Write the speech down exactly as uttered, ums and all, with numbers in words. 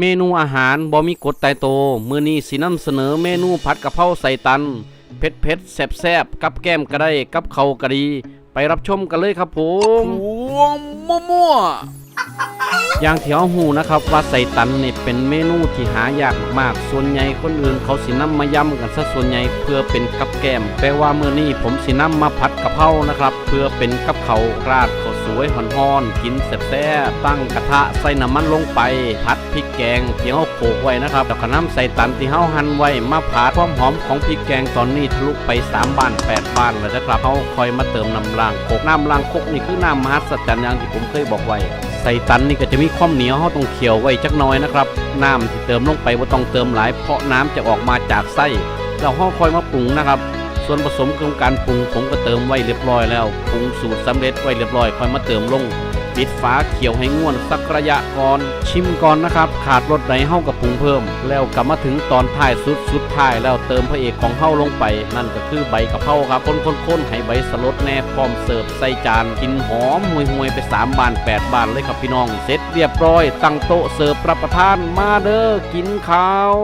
เมนูอาหารบ่มีกฎตายตัว มื้อนี้สินำเสนอเมนูผัดกะเพราใส่ตัน เผ็ดๆ แซ่บๆ กับแกล้มก็ได้ กับข้าวก็ดี ไปรับชมกันเลยครับผม พวงมั่วๆ อย่างที่เฮาฮู้นะครับว่าใส่ตันนี่เป็นเมนูที่หายากมากๆ ส่วนใหญ่คนอื่นเขาสินำมายำกันซะส่วนใหญ่ เพื่อเป็นกับแกล้ม แต่ว่ามื้อนี้ผมสินำมาผัดกะเพรานะครับ เพื่อเป็นกับข้าว ราดข้าวสวยฮ้อนๆ กินแซ่บๆ ตั้งกระทะใส่น้ำมันลงไป ผัดพริกแกงที่เฮาโขลกไว้นะครับ แล้วก็นำใส่ตันที่เฮาหั่นไว้มาผัด ความหอมของพริกแกงตอนนี้ทะลุไปสามบ้านแปดบ้านแล้วนะครับ เฮาค่อยมาเติมน้ำล้างครก น้ำล้างครกนี่คือน้ำมหัศจรรย์อย่างที่ผมเคยบอกไว้ ใส่ตันนี่ก็จะมีความเหนียว เฮาต้องเคี่ยวไว้จักหน่อยนะครับ น้ำที่เติมลงไปบ่ต้องเติมหลาย เพราะน้ำจะออกมาจากไส้ แล้วเฮาค่อยมาปรุงนะครับ ส่วนผสมของการปรุงผมก็เติมไว้เรียบร้อยแล้ว ปรุงสูตรสำเร็จไว้เรียบร้อย ค่อยมาเติมลง ปิดฝาเคี่ยวให้ง่วนสักระยะก่อน ชิมก่อนนะครับ ขาดรสใดเฮาก็ปรุงเพิ่ม แล้วก็มาถึงตอนท้ายสุด สุดท้ายแล้วเติมพระเอกของเฮาลงไป นั่นก็คือใบกะเพราครับ คนๆๆ ให้ใบสลดแหน่ พร้อมเสิร์ฟใส่จาน กลิ่นหอมห่วยๆ ไปสามบ้านแปดบ้านเลยครับพี่น้อง เสร็จเรียบร้อย ตั้งโต๊ะเสิร์ฟรับประทาน มาเด้อ กินข้าว